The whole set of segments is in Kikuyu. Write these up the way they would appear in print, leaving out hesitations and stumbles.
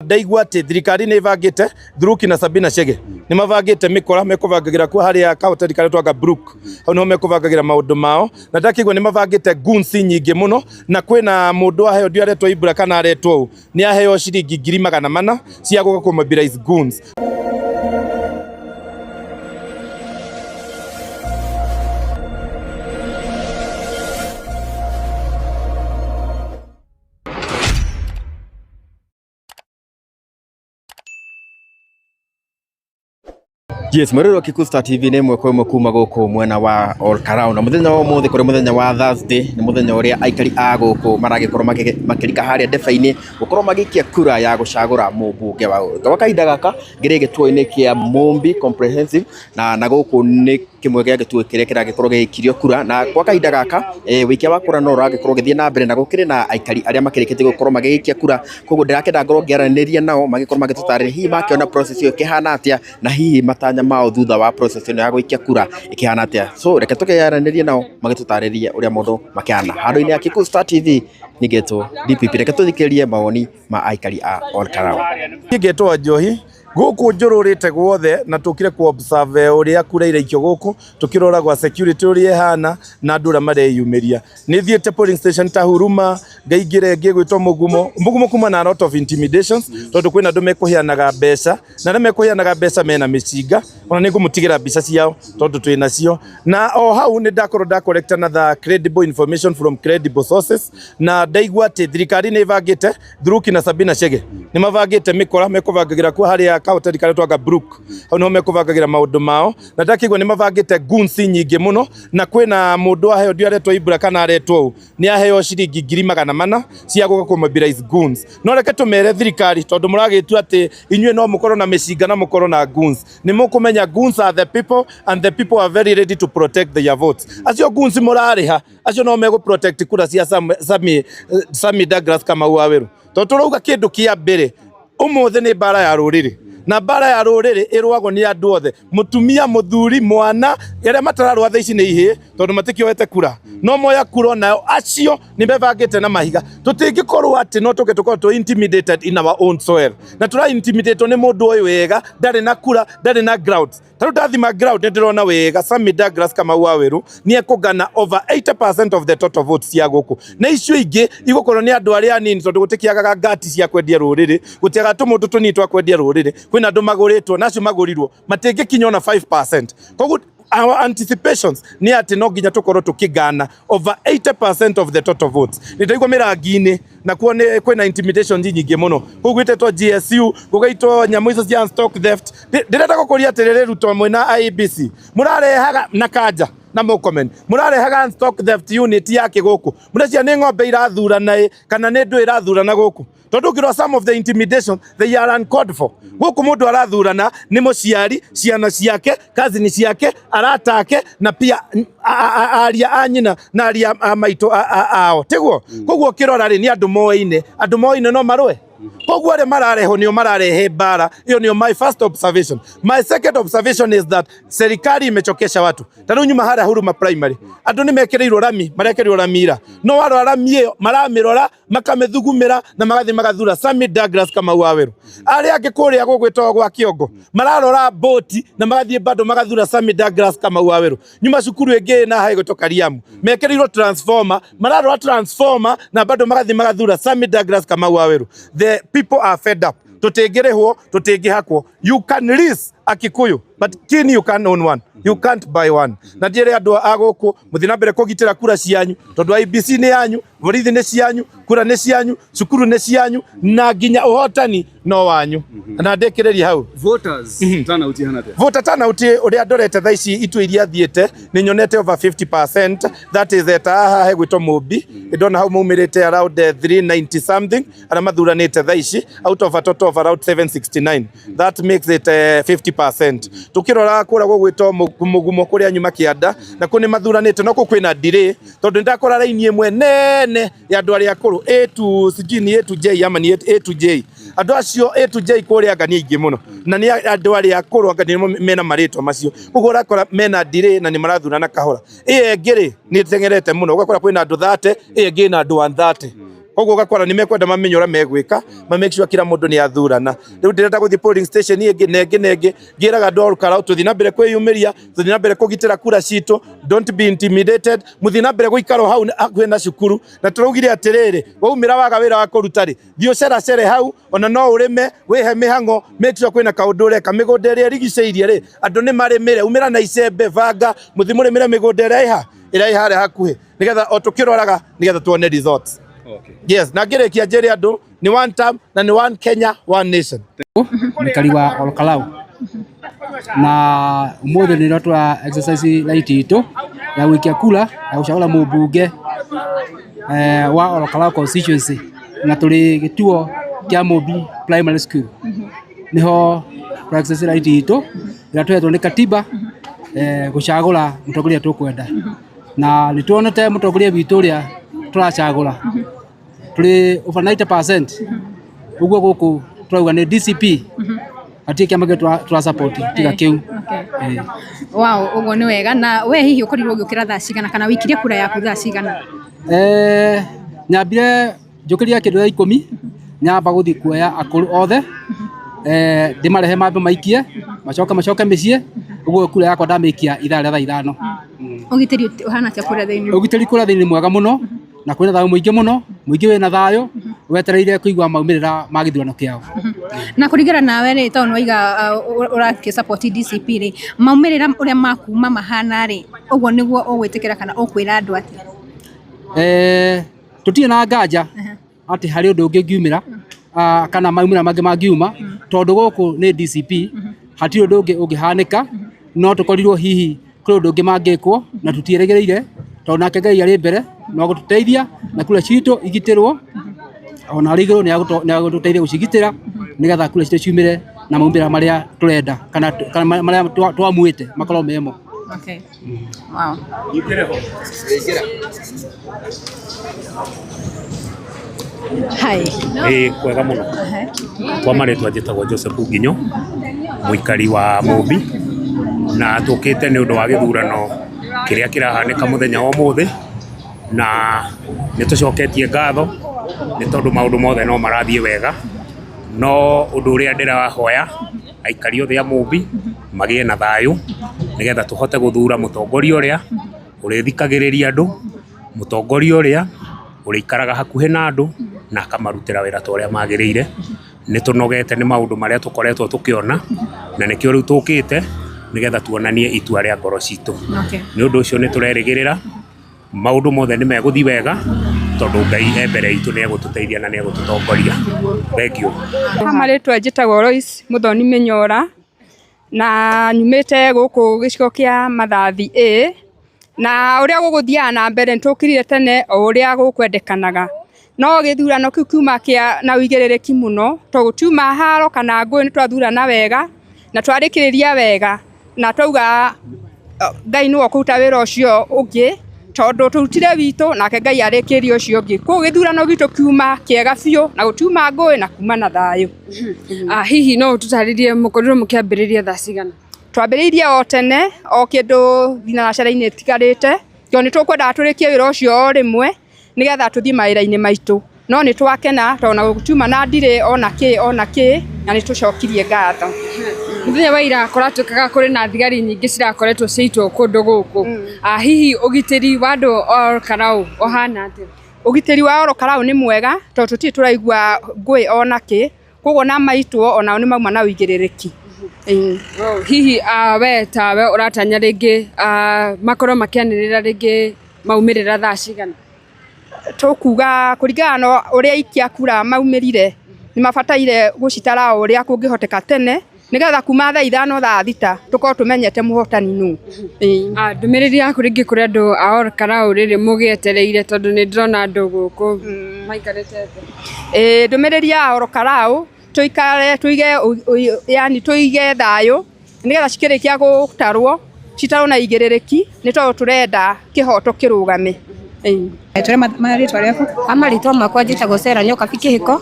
Ndaigua atĩ thirikari nĩ ĩbangĩte Thuruki na Sabina Chege nĩ mabangĩte mĩkora mekũbangagĩra kuo harĩa kahoteri karĩa twanga Brook, hau nĩho mekũbangagĩra maũndũ mao, na ndakĩigua nĩ mabangĩte goons nyingĩ mũno, na kwĩna mũndũ aheo ndiũ aretwo Ibra kana aretwo ũ, nĩ aheo ciringi 400,000 cia gũka kũ mobilize goons. Yes, mwĩrori wa Kikuyu Star TV nĩ ĩmwe kwa ĩmwe kuma gũkũ mwena wa Olkarau na mũthenya wa ũmũthĩ kũrĩ mũthenya wa Thursday nĩ mũthenya ũrĩa aikari a gũkũ maragĩkorwo makĩrika harĩa ndebe-inĩ gũkorwo magĩikia kura ya gũcagũra mũmbunge wa gwa kahinda gaka ngĩrĩ gĩtuo-inĩ kĩa Mumbi Comprehensive na gũkũ nĩ kĩmwe gĩa gĩtuo kĩrĩa kĩragĩkorwo gĩgĩikirio kura na gwa kahinda gaka wĩikia wa kura no ũragĩkorwo ũgĩthiĩ na mbere na gũkĩrĩ na aikari arĩa makĩrĩkĩtie gũkorwo magĩgĩikia kura, koguo ndĩrakĩenda ngorwo ngĩaranĩria nao magĩkorwo magĩtũtarĩria hihi makĩona process ĩyo ĩkĩhana atĩa na hihi matanya mao thutha wa process ĩno ya gũikia kura ĩkĩhana atĩa. So reke tũkĩaranĩrie nao magĩtũtarĩrie ũrĩa maũndũ makĩhana. Handũ-inĩ ya Kikuyu Star TV niĩ ngetwo DPP, reke tũthikĩrĩrie mawoni ma aikari a Olkalau. Niĩ ngetwo Wanjohi. Gũkũ njũrũrĩte guothe na tũkire ku observe ũrĩa kura iraikio gũkũ, tũkĩrora gwa security ũrĩa ĩhana na andũ ũrĩa mareyumĩria. Nĩ thiĩte polling station ta Huruma, ngaingĩra ĩngĩ ĩgwĩtwo Mũgumo. Mũgumo kuma na a lot of intimidations tondũ kwĩna andũ mekũheanaga mbeca na arĩa mekũheanaga mbeca mena mĩcinga, ona nĩ ngũmũtigĩra mbica ciao tondũ twĩ nacio. Na o hau nĩ ndakorwo nda collect another credible information from credible sources na ndaigua atĩ thirikari nĩ ĩbangĩte Thuruki na Sabina Chege nĩ mabangĩte mĩkora mekũbangagĩra kuo harĩa kahoteri karĩa twanga Brook, hau nĩho mekũbangagĩra maũndũ mao, na ndakĩigua nĩ mabangĩte goons nyingĩ mũno, na kwĩna mũndũ aheo ndiũ aretwo Ibra kana aretwo ũ, nĩ aheo ciringi 400,000 cia gũka kũ mobilize goons. No reke tũmere thirikari tondũ mũragĩtua atĩ inyuĩ no mũkorwo na mĩcinga na mũkorwo na goons, nĩ mũkũmenya goons are the people and the people are very ready to protect their votes. Acio goons mũrarĩha acio no megũ protect kura cia Sammy Douglas Kamau Waweru tondũ tũrauga kĩndũ kĩa mbere ũmũthĩ nĩ mbara ya rũrĩrĩ na mbara ya rũrĩrĩ ĩrũagwo nĩ andũ othe, mũtumia, mũthuri, mwana, arĩa matararũa thaa ici nĩ ihĩĩ tondũ matikĩoete kura, no moya kura onao acio nĩ mebangĩte na mahiga. Tũtingĩkorwo atĩ no tũke tũkorwo tũ intimidated in our own soil na tũra intimidatwo nĩ mũndũ ũyũ wega ndarĩ na kura, ndarĩ na grounds. Tarĩu ndathima ground nĩ ndĩrona wega Sammy Douglas Kamau Waweru nĩ ekũgana over 80% of the total votes cia gũkũ, na icio ingĩ igũkorwo nĩ andũ arĩa anini tondũ gũtikĩagaga ngati cia kwendia rũrĩrĩ, gũtiagaga tũmũndũ tũnini twa kwendia rũrĩrĩ, kwĩna andũ magũrĩtwo na acio magũrirwo matingĩkinya ona 5%. Koguo our anticipations nĩ atĩ no nginya tũkorwo tũkĩgana over 80% of the total votes. Nĩ ndaigua mĩrangi-inĩ nakuo nĩ kwĩna intimidation nyingĩ mũno, kũu gwĩtĩtwo GSU, gũgaitwo nyamũ icio cia stock theft. Ndĩrenda gũkũria atĩrĩrĩ Ruto mwĩna IEBC mũrarehaga na Kanja na Murkomen mũrarehaga stock theft unit yake gũkũ, mũrecia nĩ ng'ombe irathurana ĩ kana nĩ ndũ irathurana gũkũ, tondũ ũngĩrora some of the intimidation they are uncalled for. Gũkũ mũndũ arathurana nĩ mũciari, ciana ciake, cousin ciake, arata ake na pia aria a nyina na aria a maitũ ao, tiguo? Koguo ũkĩrora rĩ nĩ andũ moaine, andũ moaine no marũe. Koguo arĩa mararehwo nĩo mararehe mbara. Ĩyo nĩyo my first observation. My second observation is that serikali imechokesha watu. Ta rĩu nyuma harĩa Huruma Primary, andũ nĩ mekĩrĩirwo rami, marekĩrĩrwo rami ira, no warora rami ĩyo maramĩrora makamĩthugumĩra na magathiĩ magathura Sammy Douglas Kamau Waweru. Arĩa angĩ kũrĩa gũgwĩtwo gwa Kĩongo mararora boti na magathiĩ bado magathura Sammy Douglas Kamau Waweru. Nyuma cukuru ĩngĩ na haigũtwo Kariamu mekĩrĩirwo transformer, mararora transformer na bado magathiĩ magathura Sammy Douglas Kamau Waweru. The people are fed up. Tũtingĩrĩhwo, tũtingĩhakwo. You can lease a Kikuyu but kini you can own one, you can't buy one. Na njĩre andũ a gũkũ mũthiĩ na mbere kũgitĩra kura cianyu tondũ IEBC nĩ yanyu, borithi nĩ cianyu, kura nĩ cianyu, cukuru nĩ cianyu na nginya ũhotani no wanyu. Na ndĩkĩrĩrie hau. Voters turnout ihana atĩa? Voter turnout ũrĩa ndorete thaa ici itua iria thiĩte nĩ nyonete over 50%, that is ta haha hegwĩtwo Mũmbi, ndona hau maumĩrĩte around 390 something arĩa mathuranĩte thaa ici out of a total of around 769, that makes it 50%. Tukĩrora kũrĩa gũgwĩtwo Mũgumo kũrĩa nyuma kĩanda na kũ nĩ mathuranĩte no kũu kwĩna delay tondũ nĩndakora raini ĩmwe nene ya andũ arĩa akũrũ A to sijui ni A to J ama ni A to J. Andũ acio A to J kũrĩa anga nĩ aingĩ mũno na nĩ andũ arĩa akũrũ anga nĩmo mena marĩtwa macio, koguo ũrakora mena delay na nĩ marathurana kahora. Ĩyo ĩngĩ rĩ nĩ ĩteng'erete mũno, ũgakora kwĩna andũ 30, ĩyo ĩngĩ ĩna andũ 130. Koguo ũgakora nĩ mekwenda mamenye ũrĩa megwĩka, ma make sure kila mũndũ nĩ athurana. Rĩu ndĩrenda gũthiĩ polling station ĩngĩ na ĩngĩ na ĩngĩ, ngĩraga andũ a Olkalau tũthiĩ na mbere kwĩyumĩria, tũthiĩ na mbere kũgitĩra kura citũ, don't be intimidated, mũthiĩ na mbere gũikara o hau hakuhĩ na cukuru. Na tũraugire atĩrĩrĩ, waumĩra waga wĩra wa kũruta rĩ, thiĩ ũceracere hau, ona no ũrĩme, wĩhe mĩhang'o, make sure kwĩna kaũndũ ũreka. Mĩgũnda ĩrĩa ĩrigicĩirie rĩ, andũ nĩ marĩmĩre, umĩra na icembe, banga, mũthiĩ mũrĩmĩre mĩgũnda ĩrĩa ĩha ĩrĩa ĩ harĩa hakuhĩ, nĩgetha o tũkĩroraga, nĩgetha tuone results. Okay. Yes, na ngĩrĩkia njĩre andũ nĩ one term na nĩ one Kenya, one nation. Mũikari wa Olkalau, na umuthi nĩrĩo tũra exercise right itũ ya gũikia kura ya gũcagũra mũmbunge wa Olkalau constituency, na tũrĩ gĩtuo kĩa Mũmbi Primary School, nĩho tũra exercise right itũ ĩrĩa tũhetwo nĩ katiba gũcagũra mũtongoria tũkwenda, na nĩ tuonete mũtongoria witũ ũrĩa tũracagũra tũrĩ over 90%. Ũguo gũkũ tũrauga nĩ DCP, hatirĩ kĩama kĩngĩ tũra support tiga kĩu. Okay. Wow, ũguo nĩ wega. Na we hihi ũkorirwo ũgĩũkĩra thaa cigana, kana wĩikirie kura yaku thaa cigana? Nyambire njũkĩria kĩndũ thaa 10, nyamba gũthiĩ kuoya akũrũ othe, ndĩmarehe mambe maikie, macoke macoke mĩciĩ. Ũguo kura yakwa ndamĩikia ithaa rĩa thaa 5. Ũgitĩri ũhana atĩa kũrĩa thĩinĩ? Ũgitĩri kũrĩa thĩinĩ nĩ mwega mũno, na kwĩna thayũ mũingĩ mũno, mũingĩ wĩna thayũ, wetereire kũigua maumĩrĩra ma gĩthurano kĩao. Na kũringana nawe rĩ, tondũ nĩwaiga ũrakĩ support DCP rĩ, maumĩrĩra ũrĩa makuma mahana rĩ, ũguo nĩguo ũgwĩtĩkĩra kana ũkwĩra andũ atĩa? Tũtirĩ na nganja atĩ harĩ ũndũ ũngĩ ũngiumĩra, kana maumĩrĩra mangĩ mangiuma, tondũ gũkũ nĩ DCP, hatirĩ ũndũ ũngĩ ũngĩhanĩka, no tũkorirwo hihi kũrĩ ũndũ ũngĩ mangĩkwo na tũtiĩrĩgĩrĩire, tondũ nake Ngai arĩ mbere no gũtũteithia na kura citũ igitĩrwo, ona arĩ igũrũ nĩ agũtũteithia gũcigitĩra, nĩgetha kura citũ ciumĩre na maumĩrĩra marĩa tũrenda, kana marĩa twamuĩte makorwo memo. Okay. Wow. Hi. Ĩĩ, kwega mũno. Kwa marĩtwa njĩtagwo Joseph Nginyo, mũikari wa Mũmbi, na tũkĩte nĩ ũndũ wa gĩthurano kĩrĩa kĩrahanĩka mũthenya wa ũmũthĩ, na nĩ tũcoketie ngatho nĩ tondũ maũndũ mothe no marathiĩ wega. No ũndũ ũrĩa ndĩrahoya aikari othe a Mũmbi magĩe na thayũ, nĩgetha tũhote gũthura mũtongoria ũrĩa ũrĩthikagĩrĩria andũ, mũtongoria ũrĩa ũrĩikaraga hakuhĩ na andũ na akamarutĩra wĩra ta ũrĩa magĩrĩire. Nĩ tũnogete nĩ maũndũ marĩa tũkoretwo tũkĩona, na nĩkĩo rĩu tũkĩte nĩgetha tuonanie itua rĩa ngoro citũ. Nĩ ũndũ ũcio nĩ tũrerĩgĩrĩra maũndũ mothe nĩ megũthiĩ wega, tondũ Ngai e mbere itũ, nĩ egũtũteithia na nĩ egũtũtongoria. Thank you. Ha marĩtwa njĩtagwo Lois Mũthoni Mĩnyora, na nyumĩte gũkũ gĩcigo kĩa Mathathi A, na ũrĩa gũgũthiaga na mbere nĩ tũkirire tene o ũrĩa gũkwendekanaga, no gĩthurano kĩu kiuma kĩa na ũigĩrĩrĩki mũno, tondũ gũtiuma haro kana ngũĩ, nĩ twathurana wega na twarĩkĩrĩria wega, na twauga Ngai nĩwe ũkũruta wĩra ũcio ũngĩ, tondũ tũrutire witũ nake Ngai arĩkĩrie ũcio ũngĩ. Koguo gĩthurano gitũ kiuma kĩega biũ, na gũtiuma ngũĩ na kuma na thayũ. Hihi no ũtũtarĩrie mũkorirwo mũkĩambĩrĩria thaa cigana? Twambĩrĩirie o tene, o kĩndũ thinacara-inĩ ĩtigarĩte, tondũ nĩ tũkwendaga tũrĩkie wĩra ũcio o rĩmwe, nĩgetha tũthiĩ mawĩra-inĩ maitũ. No nĩ twakena tondũ ona gũtiuma na ndirĩ ona kĩ ona kĩ, na nĩ tũcokirie ngatho. Mũthenya wa ira kũratuĩkaga kũrĩ na thigari nyingĩ cirakoretwo ciaitwo kũndũ gũkũ. Hihi ũgitĩri wa andũ Olkalau ũhana atĩa? Ũgitĩri wa Olkalau nĩ mwega, tondũ tũtirĩ tũraigua ngũĩ ona kĩ, koguo ona maitwo onao nĩ mauma na ũigĩrĩrĩki. Hihi we tawe ũratanya rĩngĩ makorwo makĩanĩrĩra rĩngĩ maumĩrĩra thaa cigana? Tũkuga kũringana na ũrĩa aikia kura maumĩrire, nĩ mabataire gũcitara o ũrĩa kũngĩhoteka tene, nĩgetha kuma thaa 5 thaa 6 tũkorwo tũmenyete mũhotani nũ. Ndũmĩrĩri yaku rĩngĩ kũrĩ andũ a Olkalau rĩrĩ mũgĩetereire, tondũ nĩ ndĩrona andũ gũkũ maikarĩte thĩ. Ndũmĩrĩri ya Olkalau, tũikare tũige, yani tũige thayũ, nĩgetha cikĩrĩkia gũtarwo citarwo na igĩrĩrĩki, nĩ tondũ tũrenda kĩhoto kĩrũgame. Twĩre marĩtwa rĩaku. Marĩtwa makwa njĩtagwo Sarah Nyokabi Kĩhĩko,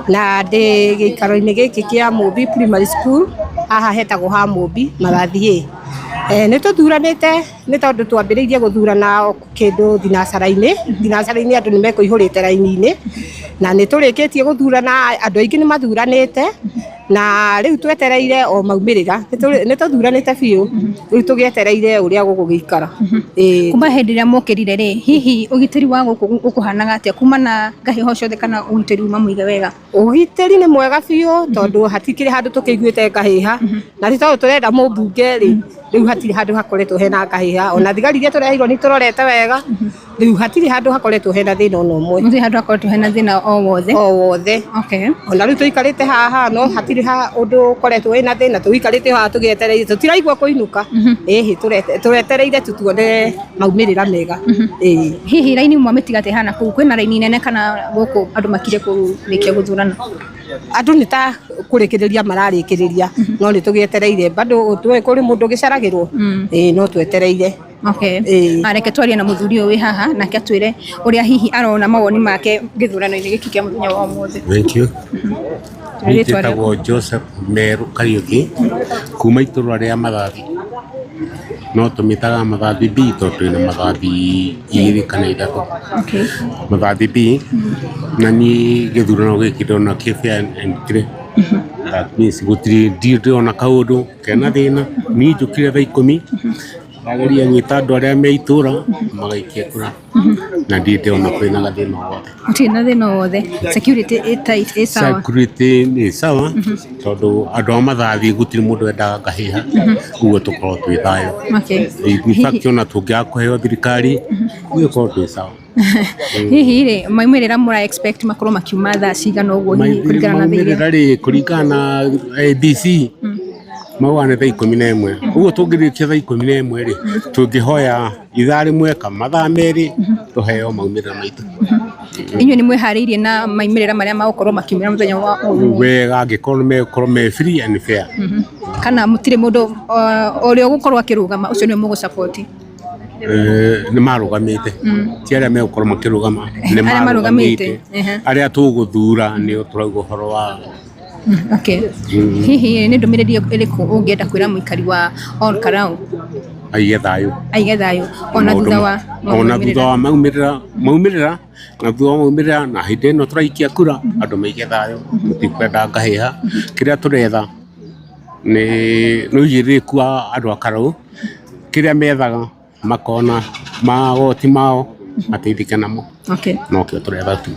na ndĩ gĩikaro-inĩ gĩkĩ kĩa Mũmbi Primary School, haha hetagwo ha Mũmbi Mathathi A. Nĩ tũthuranĩte nĩ tondũ twambĩrĩirie gũthurana kĩndũ thinacara-inĩ andũ nĩ mekũihũrĩte raini-inĩ na nĩ tũrĩkĩtie gũthurana, andũ aingĩ nĩ mathuranĩte na rĩu twetereire o maumĩrĩra. Nĩ tũthuranĩte biũ, rĩu tũgĩetereire ũrĩa gũgũgĩikara. Kuma hĩndĩ ĩrĩa mokĩrire rĩ, hihi ũgitĩri wa gũkũ ũkũhanaga atĩa kuma na ngahĩha ciothe kana ũgitĩri uma mũige wega? Ũgitĩri nĩ mwega biũ tondũ hatikĩrĩ handũ tũkĩiguĩte ngahĩha, na nĩ tondũ tũrenda mũmbunge rĩ, rĩu hatirĩ handũ hakoretwo hena ngahĩha, ona thigari iria tũreheirwo nĩ tũrorete wega, rĩu hatirĩ handũ hakoretwo hena thĩna ona ũmwe. Gũtirĩ handũ hakoretwo hena thĩna o wothe? O wothe. Okay. Ona rĩu tũikarĩte haha no hatirĩ ha ũndũ ũkoretwo wĩna thĩna, tũikarĩte haha tũgĩetereire, tũtiraigua kũinũka, ĩhĩ tũretereire tu tuone maumĩrĩra mega. Ĩĩ. Hihi raini mwamĩtiga atĩa hana kũu, kwĩna raini nene kana gũkũ andũ makire kũrĩkia gũthurana? Andũ nĩ ta kũrĩkĩrĩria mararĩkĩrĩria, no nĩ tũgĩetereire bado kũrĩ mũndũ ũgĩcaragĩrwo, ĩĩ no twetereire. Okay. Reke twarie na mũthuri ũyũ wĩ haha nake atwĩre ũrĩa hihi arona mawoni make gĩthurano-inĩ gĩkĩ kĩa mũthenya wa ũmũthĩ. Thank you. Niĩ njĩtagwo Joseph Meru Kariũki kuma itũra rĩa Mathathi, no tũmĩtaga Mathathi B tondũ twĩna Mathathi 2 kana 3. Okay. Mathathi B, na niĩ gĩthurano gĩkĩ ndona kĩ fair and clear. That means gũtirĩ, ndirĩ ndĩrona kaũndũ kena thĩna. Niĩ njũkire thaa 10 ndageria gwĩta andũ arĩa me itũra magaikia kura, na ndirĩ ndĩrona kwĩna gathĩna o gothe. Gũtirĩ na thĩna o wothe. Security ĩ tight, ĩ sawa. Security nĩ sawa tondũ andũ a Mathathi gũtirĩ mũndũ wendaga ngahĩha, ũguo tũkorwo twĩ thayũ. Okay. In fact ona tũngĩaga kũheo thirikari gũgĩkorwo twĩ sawa. Hihi rĩ, maumĩrĩra mũra expect makorwo makiuma thaa cigana ũguo hihi kũringana na thaa iria? Maumĩrĩra rĩ, kũringana na ABC mauga nĩ thaa 11, ũguo tũngĩrĩkia thaa 11 rĩ, tũngĩhoya ithaa rĩmwe kana mathaa 2 tũheo maumĩrĩra maitũ. Inyuĩ nĩ mwĩharĩirie na maumĩrĩra marĩa magũkorwo makiumĩra mũthenya wa ũmũthĩ? Wega, angĩkorwo nĩ megũkorwo me free and fair. Kana mũtirĩ mũndũ ũrĩa ũgũkorwo akĩrũgama ũcio nĩwe mũgũ support? Nĩ marũgamĩte, ti arĩa megũkorwo makĩrũgama, nĩ Arĩa marũgamĩte. Arĩa tũgũthura nĩo tũrauga ũhoro wao. Okay. Hihi nĩ ndũmĩrĩri ĩrĩkũ ũngĩenda kwĩra mũikari wa Ol Kalou? Aige thayũ. Aige thayũ ona thutha wa ona thutha wa maumĩrĩra, na thutha wa maumĩrĩra, na hĩndĩ ĩno tũraikia kura andũ maige thayũ, tũtikwenda ngahĩha. Kĩrĩa tũretha nĩ ũigĩrĩrĩku wa andũ a Karau, kĩrĩa methaga makona magoti mao mateithĩke namo. Okay. Nokĩo tũretha tu.